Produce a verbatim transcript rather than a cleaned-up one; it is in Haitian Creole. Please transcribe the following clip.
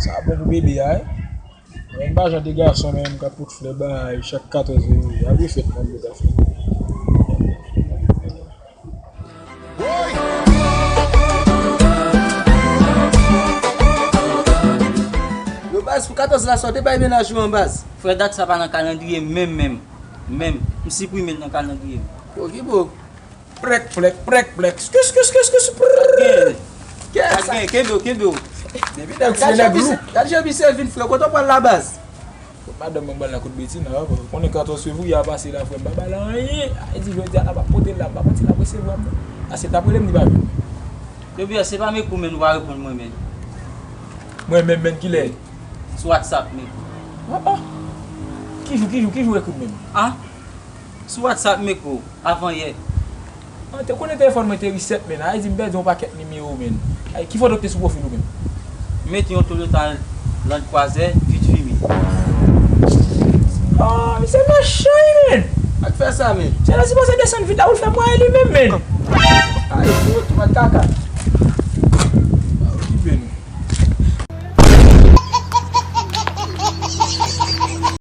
Sa bon pou bebe a, wi. Mwen, m pa jan de gason, men, m ka pote flè bay chak katòz fevriye. Apre fèt, mwen, m ka fè. Yo, baz, pou katòz la, sa w te bay mennaj ou an, baz? Frè, dat sa pa nan kalandriye m menm, menm. Menm. M siprime l nan kalandriye m. Yo, ki bo? Prèk, prèk, prèk, prèk. Skis, skis, skis, skis, prrrr. Gen. Kè sa? Gen, kenbe w, kenbe w. Depi nèg fou, nèg lou. Gad jan misye vin, frè. Kote w pral la, baz? Kot madanm mwen, m pral la kot Betina, papa. Konnen katòz fevriye a pase la, frè, m pa ba l anyen. Ayiti, jodi a, la, m ap pote l la, m pa manti, l ap resevwa m. Ase l t ap rele m, li pa vin. Depi yè, se pa Mekou, men, ou pa reponn mwen, men. Mwen menm, men, kilè? Sou WhatsApp, men. Oh, oh. Ki jou, ki jou, ki jou w ekri m menm? Ah? Sou WhatsApp, Mekou, avan yè. Ah, te konnen telefòn mwen te reset, men. Ay, di m pèdi yon pakèt nimewo, men. Ay, ki foto ki te sou pwofil ou, men? M mete yon Toyota Land Cruiser, vit fime. Ah, misye machan, wi, men. Ak fè sa, men. Misye la sipoze desann vit la pou l fè mwayen li menm, men. Ay, yo, tou mwen kaka.